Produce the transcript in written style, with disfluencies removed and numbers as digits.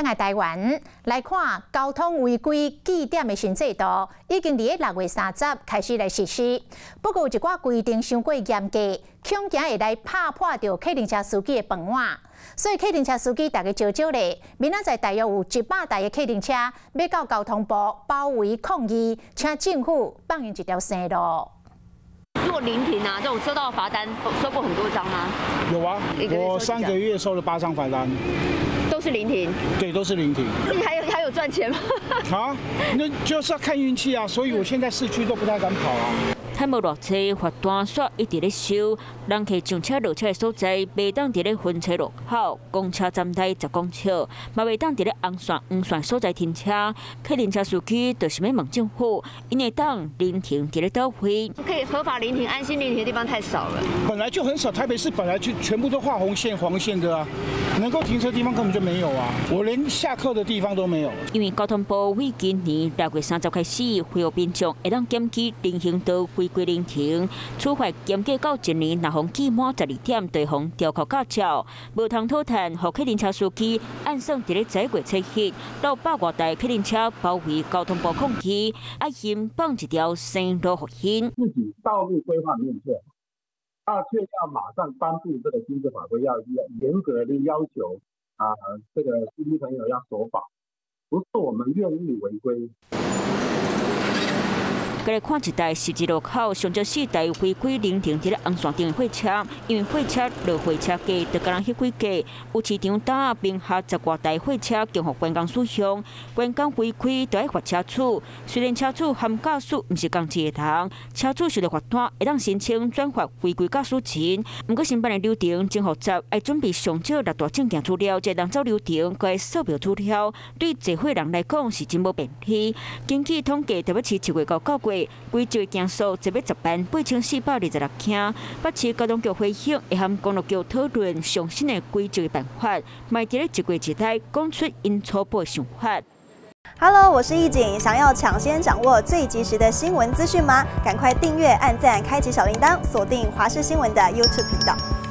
來台灣來看交通違規記點的新制度，已經佇6月30開始來實施。不過有一寡規定傷過嚴格，恐驚會來拍破著客運車司機的飯碗。所以客運車司機逐家招招咧，明仔載大約有100台的客運車欲到交通部包圍抗議，請政府放𪜶一條生路。如果臨停啊，這種收到罰單，收過很多張嗎？有啊，我3個月收了八張罰單。都是臨停？對，都是臨停。你還有賺錢嗎？啊，那就是要看運氣啊，所以我現在市區都不太敢跑啊。趁無偌濟罰單煞一直咧收，人客上車落車的所在，袂當佇咧分岔路口、公車站台10公尺，嘛袂當佇咧紅線、黃線所在停車。客運車司機就是欲問政府，𪜶會當臨停佇咧佗位？可以合法臨停、安心臨停的地方太少了。本來就很少，台北市本來就全部都畫紅線、黃線的啊，能夠停車地方根本就沒有啊，我連下客的地方都沒有。因為交通部為今年6月30開始，恢復民眾會當檢舉人行道違規臨停，處罰嚴格到一年，若予記滿12點，就予吊扣駕照，無通討趁，予客運車司機按算佇咧11月7日，到百外台客運車包圍交通部抗議，愛先放一條生路予𪜶。自己道路規劃沒有做好，啊，卻要馬上頒布這個新制法規，要嚴格的要求啊，這個司機朋友要守法，不是我們願意違規。閣來看一台十字路口，上少四台違規臨停佇咧紅線頂的貨車，因為貨車落貨車價就敢若彼幾架，有市場搭名下十外台貨車共予觀光使用，觀光違規就愛罰車主。雖然車主和駕駛毋是仝一个人，車主收到罰單會當申請轉發違規駕駛人。毋過申辦的流程真複雜，愛準備上少六大證件資料，才會當走流程，閣愛掃描資料，對濟歲人來講是真無便利。根據統計，台北市7月到9月，規周件數濟欲108,426件。北市交通局回應，會和公路局討論上新的規則辦法，嘛佇咧一月一日講出𪜶初步的想法。 Hello，我是易景，想要搶先掌握最及時的新聞資訊嗎？趕快訂閱、按讚、開啟小鈴鐺，鎖定華視新聞的 YouTube 頻道。